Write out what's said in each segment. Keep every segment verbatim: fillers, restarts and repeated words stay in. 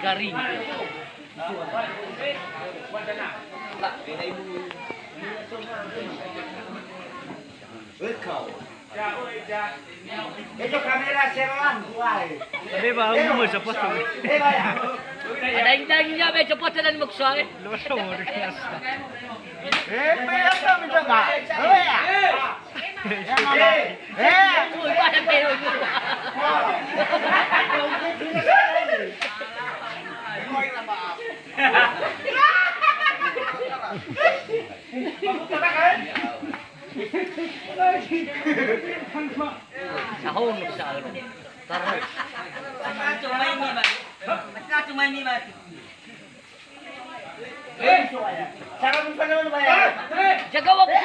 Garing. Ejo kamera seroan, wai. Ada ba, aku mau cepat tu. Eh, bayar. Ada yang tanya, be cepat dan maksa, eh. Lo, lo, lo, lo. Eh, bayar tak minta, Pak? Oh, ya. Eh. Uy, bayar, be, uy. Sahun, sahun. Terus. Cuma ini, Bang. Cuma ini, Bang. Cara bukan dulu, Bang. Jaga waktu.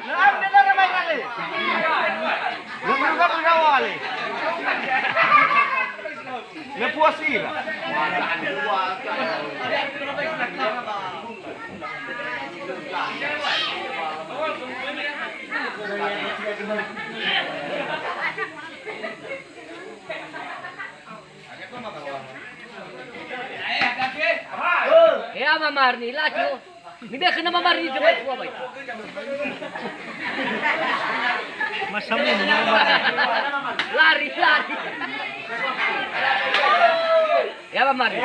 Nah, benar, Bang, kali. Lu kan udah wali. Me puas ira. Ya, Ama Marni, laju. Nibe'e khöna Ama Marni jawab fua bai. Masa mu, Ama Marni. Lari, lari. Ya, Ama Marni.